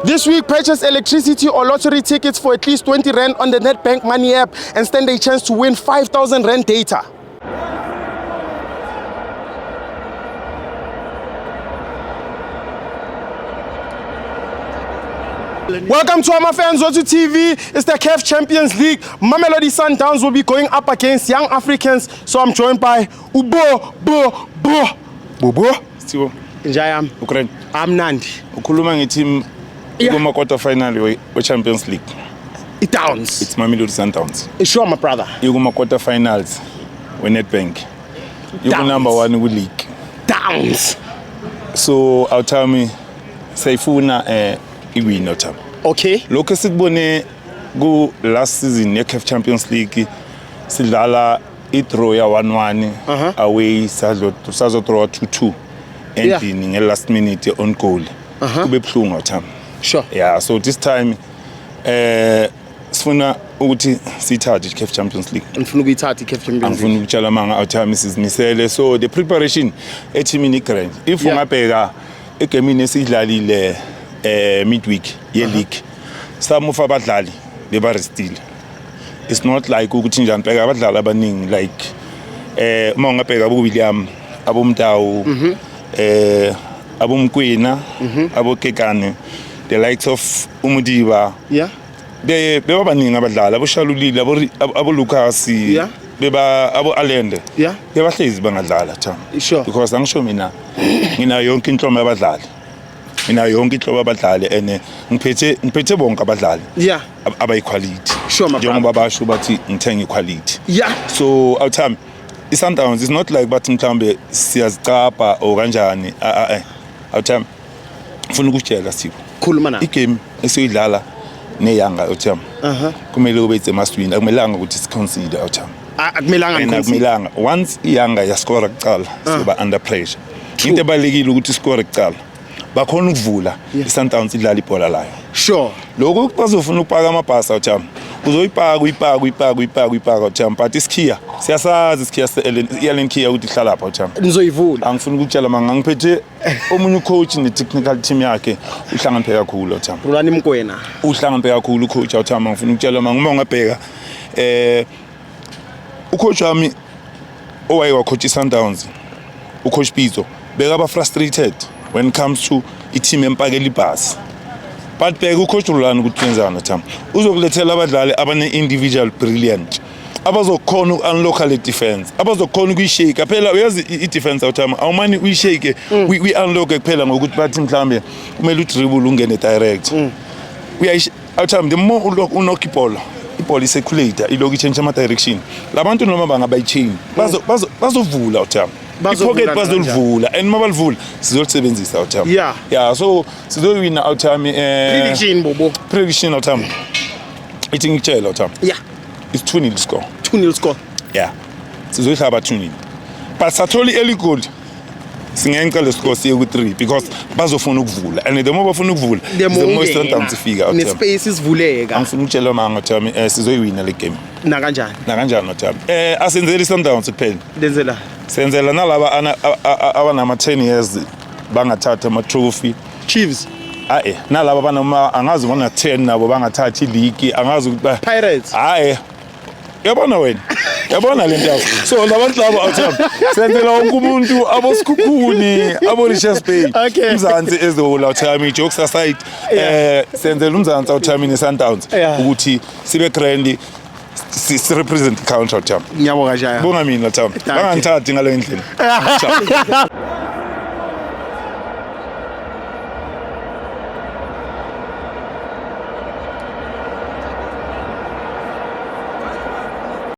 This week, purchase electricity or lottery tickets for at least 20 Rand on the Nedbank Money app and stand a chance to win 5,000 Rand data. Welcome to AmaFans Wethu TV. It's the CAF Champions League. Mamelodi Sundowns will be going up against Young Africans. So I'm joined by Ubo Bo Bo Bobo. Sithibo, Njayam. Ukraine. Amnandi. Ukhuluma nge-team Yeah. kuma quarter final we-Champions League. It downs. It's Mamelodi Sundowns. Sure, my brother. Ikuma quarter finals we-Nedbank. Iku Downs. number 1 ku-league. Downs. So awuthami sayifuna iwin awuthami. Okay. Lokho esikubone ku last season ye-CAF Champions League sidlala i-draw ya 1-1 away sazodraw 2-2 endlini nge-last minute on goal. Kube buhlungu awuthami. Sure. Yeah, so this time sifuna ukuthi siyithathe i-CAF Champions League. Ngifuna ukuyithatha i-CAF Champions League. Angifuni ukutshala manga awuthami sizimisele. So the preparation ethimini grand. If ungabheka egemini esiyidlalile midweek ye league, some of abadlali beba restile. It's not like ukuthi njani bheka abadlali abaningi like uma ungabheka abo William, abo Mdawu, abo Mkwena, abo Kekane, the likes of uMudiba. Beba baningi abadlali aboshalulile abo Lucas, beba abo Allende, bebahlezi bangadlala cha. Because angisho mina nginayo yonke inhlobo yabadlali, nginayo yonke inhlobo yabadlali and ngiphethe bonke abadlali abayiquality. Sure, my njengoba basho bathi ngithenga iquality. So awuthami i-Sundowns is not like bathi mhlambe siyazicapha or kanjani. Awuthami ngifuna ukutshela Sipho, Khuluma na. igame esiyidlala neYanga awuthami kumele kube it's a must win. Akumelanga ukuthi siconsider awuthami. Akumelanga And ngiconsider. akumelanga once iYanga yascora kuqala siba under pressure. Into ebalekile ukuthi score kuqala bakhona ukuvula i-Sundowns idlala ibhola layo. Lokhu bazofuna ukupaka amabhasi awuthami uzoyipaka uyipaka uyipaka uyipaka uyipaka awuthami, but isikhiya siyasazi isikhiya se-Allen Khiya ukuthi ihlala lapha awuthami. Nizoyivula. Angifuni ukutshela manga ngiphethe omunye ucoach ne-technical team yakhe uhlakaniphe kakhulu awuthami. Rulani Mokwena. Uhlakaniphe kakhulu ucoach awuthami. Angifuni ukutshela manga uma ungabheka ucoach wami owaye wacoach i-Sundowns ucoach Pitso bekaba frustrated when it comes to i-team empakela ibhasi, but bheka ucoach Rulani ukuthi wenzani Thami, uzokulethela abadlali abane-individual brilliant abazokhona uku-unlocka le defense, abazokhona ukuyishake phela. Uyazi i-defense awuthami awumane uyishake uyi-unlocke kuphela ngokuthi bathi mhlambe kumele udribble ungene direct. Awuthami the more unokha ibhola, ibhola i-circulate ilokhu i-change ama-direction. Labantu noma bangabayi-chain bazovula awuthami Bazovula i-pocket bazolivula, and uma balivula sizolisebenzisa awuthami. Yeah, so sizoyiwina awuthami. Prediction Bobo. Prediction awuthami ithi ngikutshela awuthami. It's 2-0 score. 2-0 score. Yeah, sizoyihlaba 2-0, but sathola i-early goal singenca le score siye ku-3 because bazofuna ukuvula, and the more bafuna ukuvula The the more more i-Sundowns ifika awuthami. ne-space isivuleka. Angifuni ukutshela manga awuthami sizoyiwina le game. Nakanjani? Nakanjani awuthami. Asenzeli i-Sundowns kuphela. Lenzela. Senzela nalaba abanama-10 years bangathatha ama-trophy. Chiefs. Ae, nalaba banoma angazi bona 10 nabo bangathatha ileague angazi ukuthi Pirates. Hayi. Yabona wena. Yabona lento yakho. So labantu labo awuthami senzela wonke umuntu abosikhukhuni abo Richards Bay. Umzansi as the whole awuthami jokes aside senzela umzansi awuthami ne Sundowns ukuthi sibe grand si represent the country awuthami. Ngiyabonga Jaya. Bonga mina awuthami. Dankie. Bangangithathi ngale ndlela. Ciao.